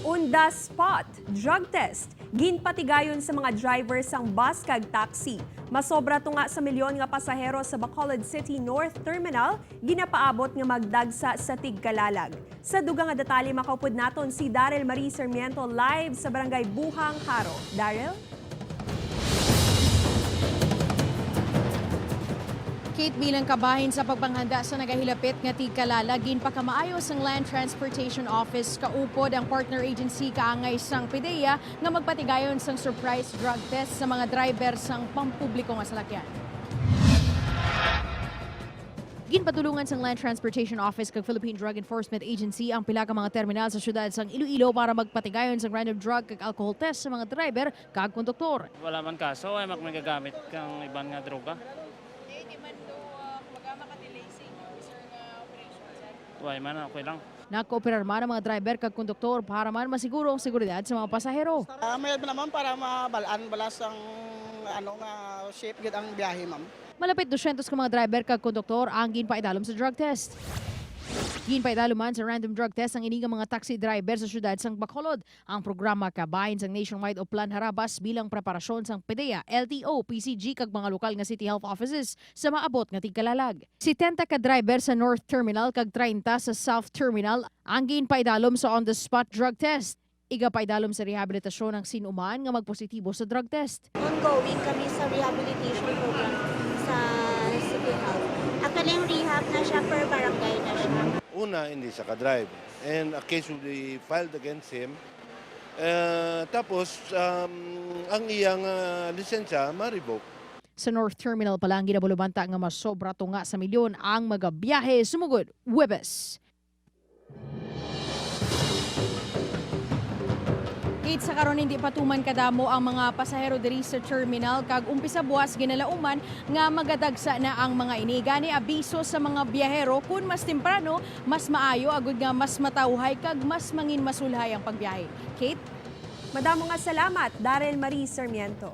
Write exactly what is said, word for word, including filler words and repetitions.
On the spot drug test ginpatigayon sa mga driver sang bus kag taxi. Masobra tunga sa milyon nga pasahero sa Bacolod City North Terminal ginapaabot nga magdagsa sa tigkalalag. Sa dugang nga detalye, makaupod naton si Daryl Marie Sarmiento live sa Barangay Buhang, Jaro. Daryl? Kate, bilang kabahin sa pagpanghanda sa nagahilapit nga tigkalalag, ginpakamaayo sang Land Transportation Office kaupod ang partner agency kaangay sang PDEA nga magpatigayon sang surprise drug test sa mga driver sang pampubliko nga salakyan. Ginpadulungan sang Land Transportation Office kag Philippine Drug Enforcement Agency ang pila ka mga terminal sa siyudad sang Iloilo para magpatigayon sang random drug kag alcohol test sa mga driver kag konduktor. Wala man kaso, ay mak may gagamit kang iban nga droga. Hindi, di man do, ah, kumbaga, maka-delay sa inyo, sir, nga operation, sir. Wala man, okay lang. Nagkooperar man ang mga driver kag konduktor para man masiguro ang seguridad sa mga pasahero. Ah, mayad naman para mabalaan bala sang, ano, nga safe gid ang biyahe, ma'am. Malapit dusyentos ka mga driver kag konduktor ang ginpaidalom sa drug test. Ginpaidalom man sa random drug test ang ini nga mga taxi driver sa siyudad sang Bacolod. Ang programa kabahin sang nationwide o Plan Harabas bilang preparasyon sang PDEA, L T O, P C G kag mga lokal nga city health offices sa maabot nga tigkalalag. Setenta ka driver sa North Terminal kag treinta sa South Terminal ang ginpaidalom sa on-the-spot drug test. Igapaidalom sa rehabilitasyon ang sin-o man nga magpositibo sa drug test. Ongoing kami sa rehabilitation program sa City Health. Actually, ang rehab na siya, per barangay na siya. Una, hindi siya ka-drive. And a case will be filed against him. Eh, tapos, um, ang iyang, ah, lisensya ma-revoke. Sa North Terminal pa lang, ginabalumanta nga masobra tunga sa milyon ang magabiyahe sumugod Huwebes. Kate, sa karon hindi pa tuman kadamo ang mga pasahero diri sa terminal, kag umpisa buwas ginalauman nga magadagsa na ang mga ini. Gani, abiso sa mga biyahero, kun mas temprano, mas maayo, agud nga mas matawhay kag mas manginmasulhay ang pagbiyahe. Kate? Madamo nga salamat, Daryl Marie Sarmiento.